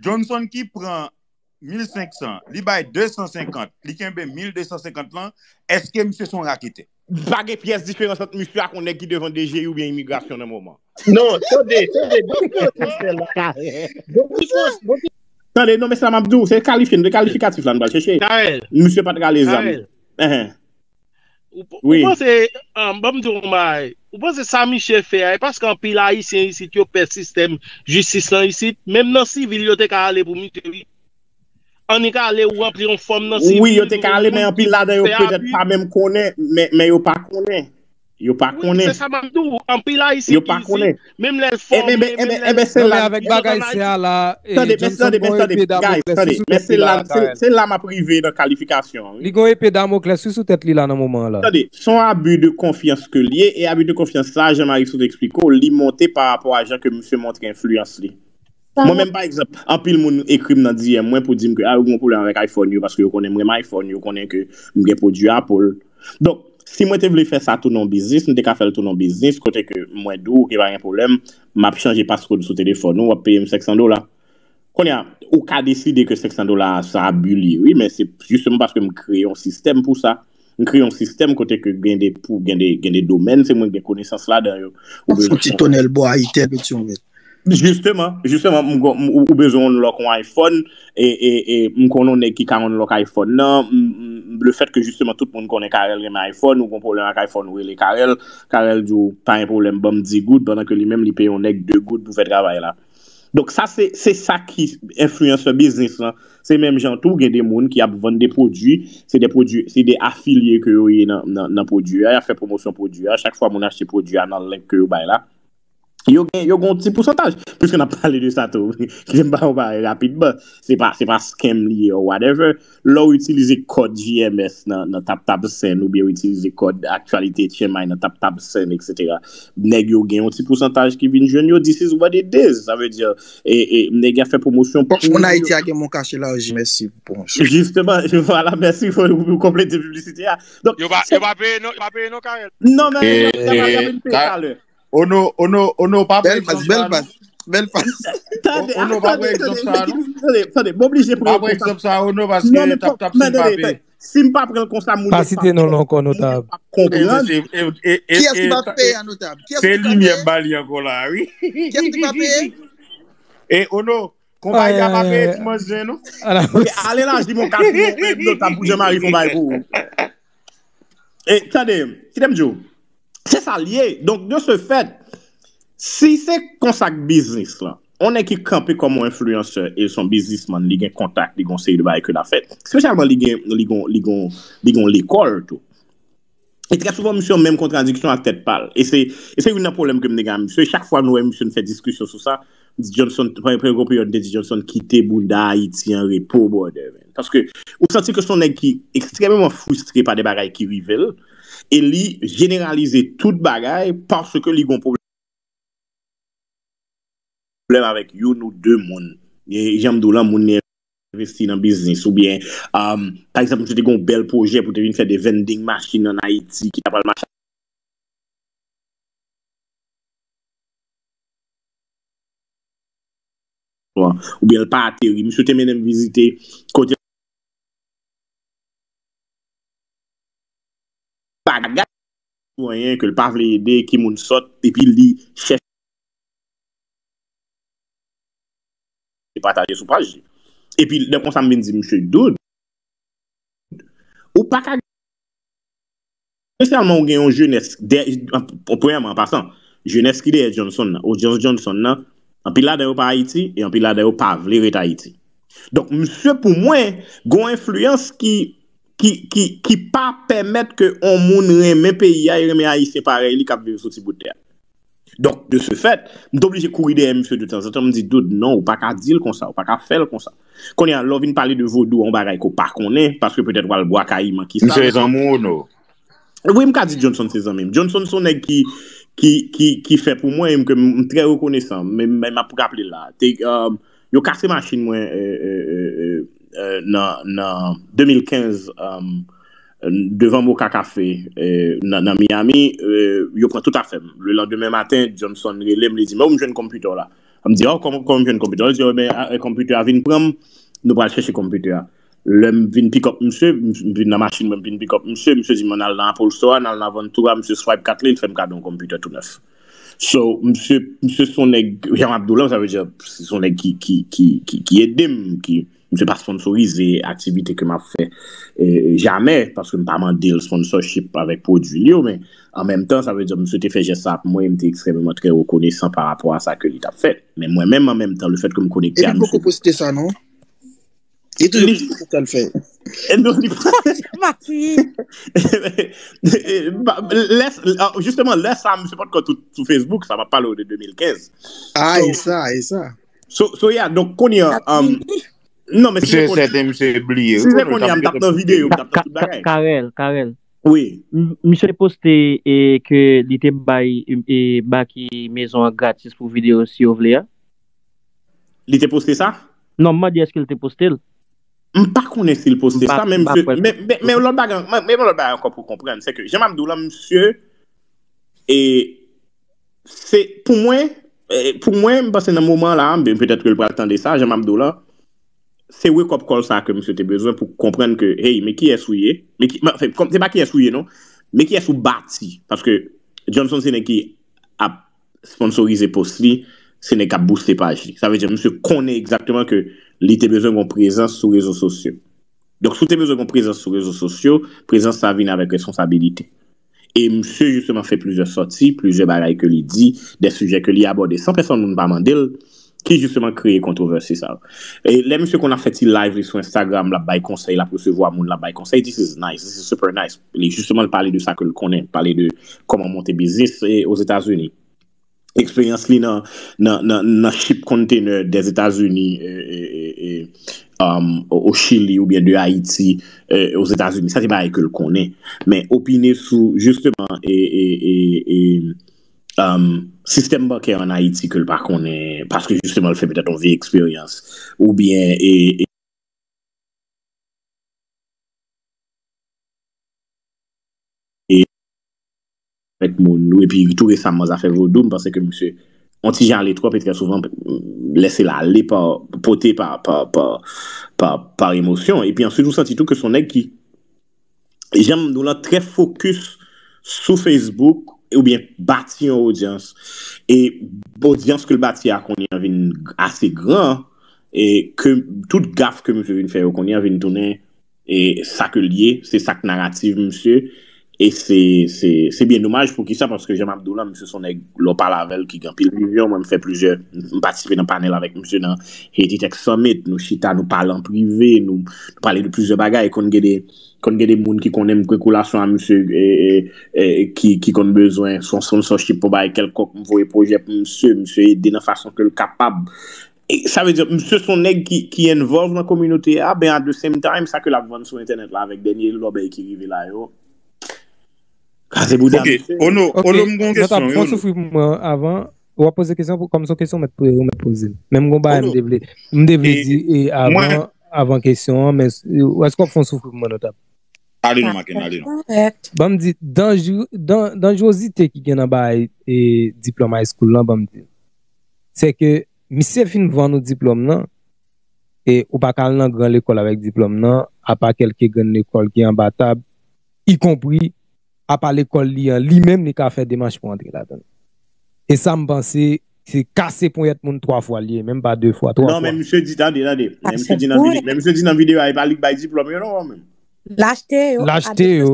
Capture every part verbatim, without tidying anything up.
Johnson ki pran mil senk san, li bay de san senkant, li kenbe mil de san senkant lan, èske misye se yon raketè? Pa gen pyès diferans ant misye ak yon nèg ki devan D G I oubyen imigrasyon nan moman. Non, tande, tande, bon, bon, bon, bon, Tande, non, men sa m ap di w, se kalifye, de kalifikatif la n pral chèche. Karel, Misye pa t rale zam. Karel. Ehe. Ou, Wi. ou panse, um, ban m di w yon bagay. Ou panse sa misye fè a, e paske anpil Ayisyen isit yo pè sistèm jistis lan isit, menm nan sivil yo te ka ale pou misye, wi. Annik ale ou ranpli yon fòm nan sivil. Wi, yo te ka ale, men anpil ladan yo petèt pa menm konnen, men, men yo pa konnen. Yo pa konnen. Se sa m ap di w, anpil Ayisyen Yo pa konnen. Menm lè l fòme, Eben, eben, eben, se la. Avèk bagay se a la, Tande, men tande, men tande, guys, tande. Men se la, se la m ap rive nan kalifikasyon an, wi. Li gon epe Damoklès sou tèt li la nan moman an la. Tande, se yon abi de konfyans ke l ye, e abi de konfyans sa, Jean-Marie sot eksplike w, li monte pa rapò a jan ke misye montre enfliyans li. Mwen menm, pa egzanp, anpil moun ekri m nan D M mwen pou di m ke a, yo gen yon pwoblèm avèk iPhone yo, paske yo konnen m renmen iPhone, yo konnen ke m gen pwodui Apple. Donk, si mwen te vle fè sa tounen yon biznis, m te ka fè l tounen yon biznis, kote ke mwen di w, ke pa gen pwoblèm, m ap chanje passcode sou telefòn ou, w ap peye m senk san dola. Kounye a, ou ka deside ke senk san dola sa abi li, wi, men se jisteman paske m kreye yon sistèm pou sa. M kreye yon sistèm kote ke gen de, pou, gen de, gen de domèn, se mwen ki gen konesans ladan yo. Ou Fouti tonèl bò Ayitè, Petyonvil. Jisteman, jisteman, m gon- m- ou ou bezwen yon lòk yon iPhone, e, e, e m konnen yon nèg ki ka yon lòk iPhone nan, m- m- le fèt ke jisteman tout moun konnen Carel renmen iPhone, ou gon pwoblèm ak iPhone, ou rele Carel, Carel di w pa gen pwoblèm, ban m di goud, pandan ke li menm li peye yon nèg de goud pou fè travay la. Donk sa se se sa ki enfliyansè biznis lan. Se menm jan tou, gen de moun ki ap vann de pwodui, se de pwodui, se de afilye ke yo ye nan, nan, nan pwodui a, y ap fè pwomosyon pwodui a, chak fwa moun achte pwodui a nan link ke yo bay la, yo gen yo gen yon ti pousantaj, piske n ap pale de sa tou, kite m ba w bagay rapidman, se pa se pa scam li ye or whatever, lè w itilize kòd G M S nan nan TapTapSend oubyen w itilize kòd Actualité Chienmay nan TapTapSend, et cetera, nèg yo gen yon ti pousantaj ki vin jwenn yo, this is what it is, sa vle di, e, e, nèg yo ap fè pwomosyon pou Moun Ayiti a gen mon kache laji, mèsi pou pwomosyon. Jisteman, vwala, mèsi pou ou konplete piblisite a. Donk, Yo pa yo pa peye non, yo pa peye non, Carel. Non, men E- y ap y ap e- vin peye talè. Ono, Ono, Ono, pa pran Bèl pas, egzanp bèl sa, pas, non. Bèl pas. Tande, Ono, pa pran egzanp sa, non. Tande, tande, m oblije Pa pran pran egzanp sa, Ono, Non, paske men TapTapSend pa peye. Si m pa pran l konsa, moun Pa site non non ankò, notab. Konprann. Kiyès ki pa peye a, notab? Kiyès Se ki pa limyè peye? M ba li ankò la, wi. Kiyès ki pa peye? E Ono, konpayi a pa peye ti manzè, non. Ok, ale laji, mon ka fini, notab pou Jean-Marie fè yon bagay pou ou. E, tande, kite m di w. Se sa l ye. Donk, de ce fait, si se konsa k biznis lan, yon nèg ki kanpe kòm yon enfliyansè, e l se yon biznismann, li gen kontak, li gen yon seri de bagay ke l ap fè. Espesyalman, li gen, li gen, li gen, li gen yon lekòl tou. E trè souvan, misye an menm kontradiksyon ak tèt pa l. E se, e se youn nan pwoblèm ke m te gen ak misye. Chak fwa nou wè misye, n fè diskisyon sou sa, m di Johnson, pran pran yon peryòd, m te di Johnson, kite bounda Ayiti an repo, brother, man. Paske ou santi ke se yon nèg ki ekstrèmeman fristre pa de bagay ki rive l, e li jeneralize tout bagay paske li gen yon pwoblèm avèk youn ou de moun. E jan m di w lan, moun li envesti nan biznis, oubyen, um, pa egzanp, misye te gen yon bèl pwojè pou te vin fè de vending machine ann Ayiti ki ta pral mache. Oubyen l pa ateri. Misye te mennen m vizite kote bagay pou anyen ke l pa vle ede, ki moun sòt, epi li chèche pataje sou paj li. Epi lè konsa m vin di misye, dude, ou pa ka espesyalman ou gen yon jenès, premyèman, an pasan, jenès ki dèyè Johnson nan, odyans Johnson nan, anpil ladan yo pa Ayiti, e anpil ladan yo pa vle ret Ayiti. Donk, misye, pou mwen, gen yon enfliyans ki, ki, ki, ki pa pèmèt ke yon moun renmen peyi a e renmen Ayisyen parèy li k ap viv sou ti bout tè a. Donk, de ce fait, m te oblije kouri dèyè misye de tanzantan, m di, dude, non, ou pa ka di l konsa, ou pa ka fè l konsa. Kounye a, lè w vin pale de vodou, yon bagay ke w pa konnen, paske petèt w al bwa kayiman, ki sa. Misye zanmi w, no? Wi, m ka di Johnson se zanmi m. Johnson se yon nèg ki, ki, ki, ki fè pou mwen, e m, ke m, m trè rekonesan, men, men m ap raple l la. Te, um, yo kase machin mwen, euh, euh, euh, euh, nan, nan de mil kenz, um, devan Moka Cafe, euh, nan, nan Miami, euh, yo pran tout afè m. Le landemen maten, Johnson rele m, li di m, "Oh, m jwenn konpitè w la." M di, "Oh, kòman, kòman m jwenn konpitè a?" Li di, "Oh, ben, a, konpitè a vin pran m, nou pral chèche konpitè a." Lè m vin pick up misye, m m vin nan machin mwen, m vin pick up misye, misye di m, "Ann al nan Apple Store, ann al nan Aventura, misye swipe kat li, li fè m kado yon konpitè tou nèf." So, misye, misye se yon nèg, jan m ap di w la, sa vle di, se yon nèg ki, ki, ki, ki, ki ede m, ki, misye pa sponsorize aktivite ke m ap fè, eh, jamè, paske m pa mande l sponsorship avèk pwodui l yo, men an menm tan, sa vle di, misye te fè jès sa pou mwen, e m te ekstrèmeman trè rekonesan pa rapò a sa ke li t ap fè. Men mwen menm, an menm tan, lefèt ke m konekte a misye. Epi poko poste sa, non? E tou, li, se sa l fè. E non, li pa. Mati. Ba, lè, ah, jisteman, lè sa, misye pa t ankò tout sou Facebook, sa, m ap pale w de de mil kenz. Ah, e sa, e sa. So, so, yeah, donk, kounye a, um, non, men si se kounye a, sèten misye bliye, si se kounye a, m t ap nan videyo, m t ap nan tout bagay. Karel, Karel. Wi. M- Misye te poste e, ke li te bay e, Baky mezon an gratis pou videyo si yo vle a. Li te poste sa? Non, m mande èske l te poste l. M pa konnen si l poste sa, men misye, men, men, men lòt bagay, men, men lòt bagay ankò pou konprann, se ke jan m ap di w la, misye, e, se, pou mwen, e, pou mwen, m panse nan moman la, men petèt ke l pral tande sa, jan m ap di w la, se wake up call sa ke misye te bezwen pou konprann ke, hey, men kiyès ou ye, men ki, men, anfen, kòm, se pa kiyès ou ye, non, men kiyès ou bati, paske Johnson se nèg ki ap sponsorize post li, se nèg k ap booste paj li. Sa vle di, misye konnen egzakteman ke li te bezwen gon prezans sou rezo sosyo. Donk, si w te bezwen gon prezans sou rezo sosyo, prezans sa vin avèk responsabilite. E misye, jisteman, fè plizyè sòti, plizyè bagay ke li di, de sijè ke li abòde san pèsonn moun pa mande l, ki jisteman kreye kontwovèsi sa yo. E lè misye konn ap fè ti live li sou Instagram, l ap bay konsèy, l ap resevwa moun, l ap bay konsèy, this is nice, this is super nice. Li, jisteman, l pale de sa ke l konnen, pale de kòman monte biznis e Ozetazini. Eksperyans li nan, nan, nan, nan ship container des États-Unis, e, e, e, e, um, au Chili oubyen de Ayiti, e, Ozetazini. Sa se bagay ke l konnen. Men opine sou, jisteman, e, e, e, e, um, sistèm bankè an Ayiti ke l pa konnen, paske jisteman l fè petèt yon vye eksperyans, oubyen, e, e, e, avèk moun, epi tou resaman zafè vodou, m panse ke misye, yon ti jan ale twòp, e trè souvan, lese l ale pa, pote pa, pa, pa, pa, pa emosyon. Epi answit, ou santi tou ke se yon nèg ki, jan m di w la, trè fokis sou Facebook, oubyen bati yon odyans. E odyans ke l bati a kounye a vin ase gran, e ke tout gaf ke misye vin fè yo kounye a vin tounen, e sa ke l ye, se sa k naratif misye, e se, se, se byen domaj. Poukisa? Paske jan m ap di w la, misye se yon nèg, lè w pale avè l, ki gen anpil vizyon. Mwen, m fè plizyè, m patisipe nan panèl avèk misye nan Haiti Tech Summit, nou chita, nou pale an prive, nou, nou pale de plizyè bagay, konn gen de, konn gen de moun ki konnen m, gen relasyon a misye, e, e, e, ki, ki konn bezwen sponsorship pou bagay kèlkonk, m voye pwojè pou misye, misye ede nan fason ke l kapab. E sa vle di, misye se yon nèg ki, ki involve nan kominote a, ben, at the same time, sa ke l ap vann sou entènèt la avèk dènye lòbèy ki rive la yo, kraze bouda misye. Ok, Ono, Ono, m gen yon kesyon, wi, Ono. Fon soufri pou mwen avan. W ap poze kesyon pou, kòm se yon kesyon, mèt, mèt poze l. Men m gon bagay m te vle, m te vle di, e, avan, avan kesyon an, men, e, èske w ap fon soufri pou mwen, Notab? Ale non, Maken, ale non. Ban m di, danj-, dan-, danjwozite ki gen nan bagay, e, diplòm high school lan, ban m di. Se ke misye fin vann ou diplòm nan, e ou pa ka al nan gran lekòl avèk diplòm nan, apa kèlke grenn lekòl ki anba tab, ikonpri, apa lekòl li an, li menm, li ka fè demach pou antre ladan l. E sa, m panse, se kase ponyèt moun twa fwa li ye, menm pa de fwa, twa fwa. Non, men misye di, tande, tande. Men misye di nan videyo, men misye di nan videyo a, e pa li k bay diplòm yo, non, menm. L achte yo. L achte yo.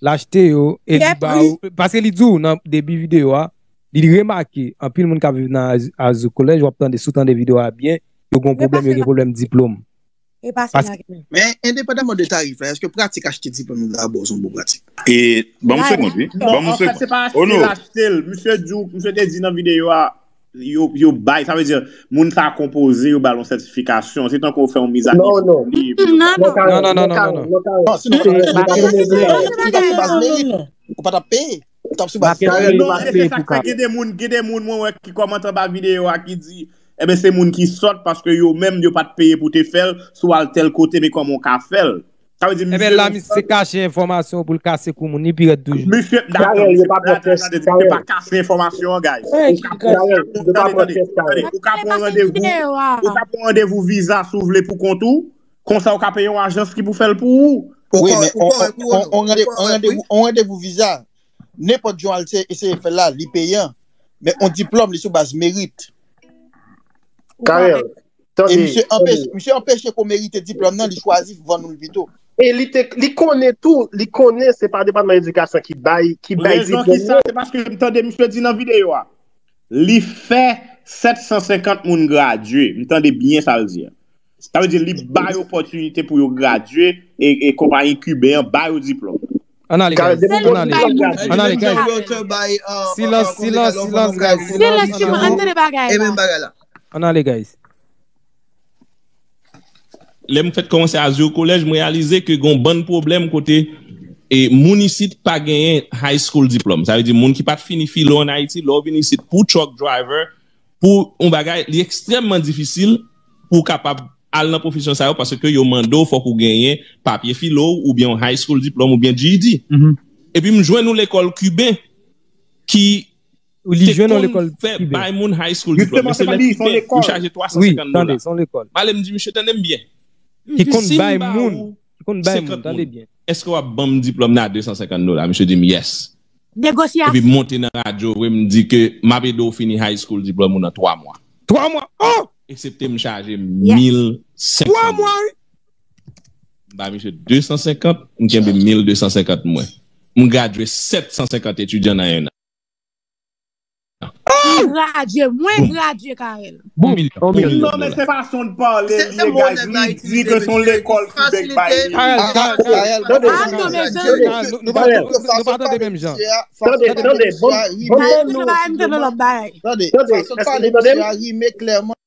L achte yo, e li ba ou, paske li di w nan debi videyo a, li remake, anpil moun k ap viv nan Azou College, w ap tande, si w tande videyo a byen, yo gen pwoblèm, yo gen pwoblèm diplòm. E pase nan men. Men endepandaman de tarif la, èske pratik achte diplòm yo dabò se yon bon pratik? E, ban m yon segond, wi. Ban m yon segond. Non, anfèt, se pa achte l, achte l. Misye di w, misye te di nan videyo a, yo, yo bay, sa vle di, moun sa konpoze, yo ba l yon sètifikasyon. Se tankou w fè yon miz a nivo pou li, epi yo ba l. Non, non, non, non, non. Non, sinon, ou pa t ap peye. Ou t ap sou baz. Non, e se sa k fè gen de moun, gen de moun mwen wè ki kòmante anba videyo a ki di, enben, se moun ki sòt paske yo menm, yo pa t peye pou te fè l, si w al tèl kote, men kòman w ka fè l? Sa vle di, misye, la, misye kache enfòmasyon pou l kase kou moun, li pi rèd toujou. Misye, Karel, yo pa pran tès, tande, misye pa kase enfòmasyon an, guys. Ou ka pran, tande, tande, tande, ou ka pran randevou, ou ka pran randevou viza si w vle pou kont ou, konsa ou ka peye yon ajans ki pou fè l pou ou. Wi, men on randevou, on randevou viza, nenpòt jan w al eseye fè l la, li peyan. Men on diplòm, li sou baz merit. Karel, e misye anpeche, misye anpeche pou merite diplòm nan, li chwazi vann ou l pito. E li te, li konnen tou, li konnen se pa Depatman Edikasyon ki bay, ki bay diplòm nan. Rezon ki sa, se paske m tande misye di nan videyo a, li fè sèt san senkant moun gradye. M tande byen sa l di a. Sa vle di li bay opòtinite pou yo gradye e, e konpayi kiben an ba yo diplòm. Ann ale, guys. Ann ale. Ann ale, guys. Silans, silans, silans, guys. Silans, silans. Ann ale, guys. Lè m fèk kòmanse Azur College, m reyalize ke gon bann pwoblèm kote e moun isit pa genyen high school diplòm. Sa vle di moun ki pa t fini filo ann Ayiti, lè w vin isit pou truck driver, pou yon bagay, li ekstrèmman difisil pou w kapab al nan pwofesyon sa yo paske yo mande w fòk ou genyen papye filo w oubyen yon high school diplòm oubyen G E D. Epi m jwenn yon lekòl kiben ki te konn fè bay moun high school diplòm. Men se lè kiben, yo chaje twa san senkant dola. M ale m di misye, tande m byen. Ki konn bay moun, ki konn bay moun, tande byen. Èske w ap ban m diplòm nan a de san senkant dola? Misye di m, yes. Epi m monte nan radyo, vre, m di ke m ap ede w fini high school diplòm ou nan twa mwa. Twa mwa? Oh! Eksepte m chaje mil senk san dola. Twa mwa, wi. M ba misye de san senkant, m kenbe mil de san senkant mwen. M gradye sèt san senkant etidyan nan en an. Mwen gradye, mwen gradye, Karel. Yon milyon. Non, men se fason de pale li ye, guys. Li di ke se yon lekòl ki bèk bay li. Karel, Karel, Karel, tande. Karel, nou, nou pa, nou pa tande menm jan. Tande, tande, bon, bon, nou pa tande lòt bagay. Tande, fason pale misye a rime klèman.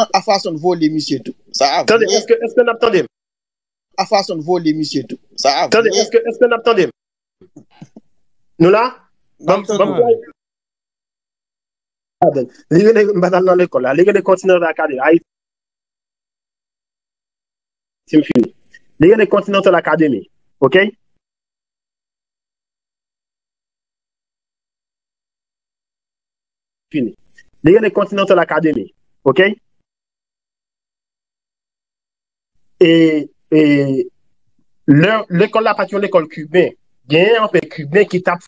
A fason l vole misye tou. Sa a vre. Tande, èske, èske n ap tande m? A fason l vole misye tou. Sa a vre. Tande, èske, èske n ap tande m? Nou la? Ban m, ban m. Li rele, m pa t al nan lekòl la. Li rele Continental Academy. Ayiti, m fini. Li rele Continental Academy. Oke? Fini. Li rele Continental Academy. Oke? E, e, lè, lekòl la pa t yon lekòl kiben. Genyen anpil kiben ki t ap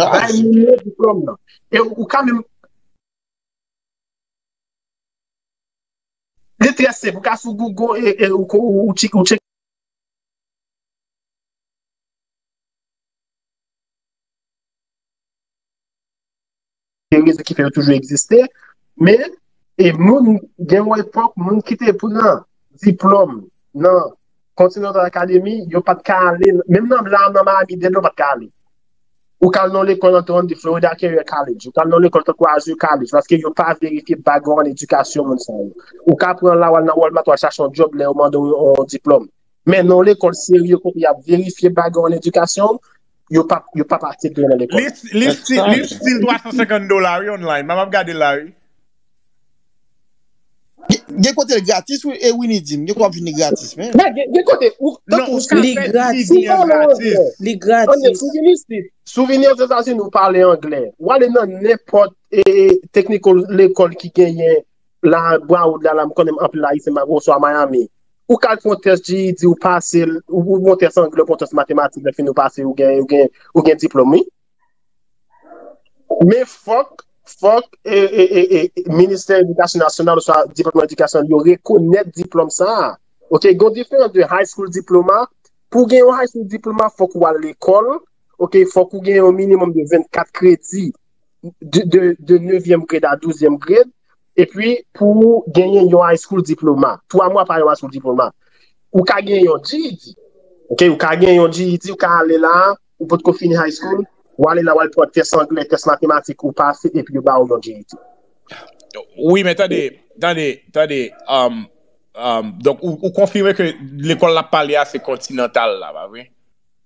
bay moun yo diplòm nan. E ou ka menm. Li trè senp, ou ka sou Google e, e ou, ou, ou tchek, ou tchek. Gen rezon ki fè yo toujou egziste, men e moun, gen yon epòk, moun ki te pran diplòm nan Continental Academy, yo pa t ka ale, menm nan la, nan Miami-Dade, yo pa t ka ale. Ou ka al nan lekòl nan Thorndike, Florida Career College, ou ka al nan lekòl tankou Azur College, paske yo pa verifye background edikasyon moun sa yo. Ou ka pran la, w al nan Walmart, w al chache yon djòb, lè yo mande w yon diplòm. Men nan yon lekòl serye kote y ap verifye background edikasyon, yo p ap, yo p ap aksepte w nan lekòl. Li, li still, li still twa san senkant dola, wi, online. M ap gade l la, wi. Gen, gen kote l gratis, wi, e Winnie di m, gen kote w ap jwenn li gratis, men. Men gen, gen kote, ou, non, tankou ou ka fè gratis. Li gratis. Ann, souvni, si, souvni Ozetazini, ou pale anglè. Ou ale nan nenpòt, e, technical lekòl ki genyen la, Broward la, la, m konnen anpil Ayisyen, oswa Miami. Ou ka al fè yon tès G E D, ou pase l, ou, ou fè yon tès anglè, ou fè yon tès matematik, lè fini ou pase, ou gen, ou gen, ou gen diplòm, wi. Men fòk, fòk, e, e, e, e, Ministè Edikasyon Nasyonal oswa Depatman Edikasyon yo rekonèt diplòm sa a. Oke, gen yon diferans de high school diploma. Pou w gen yon high school diploma, fòk ou al lekòl. Oke, fòk ou gen yon minimòm de vennkat kredi de, de, de nevyèm grade a douzèm grade. Epi, pou w genyen yon high school diploma, twa mwa pa yon high school diploma, ou ka genyen yon G E D. Oke, ou ka genyen yon G E D, ou ka ale la, ou potko fini high school, ou ale la, w al pran tès anglè, tès matematik, ou pase, epi yo ba w yon G E D. Wi, men tande, tande, tande, um, um, donk, ou, ou konfime ke lekòl l ap pale a, se Continental la, pa vre?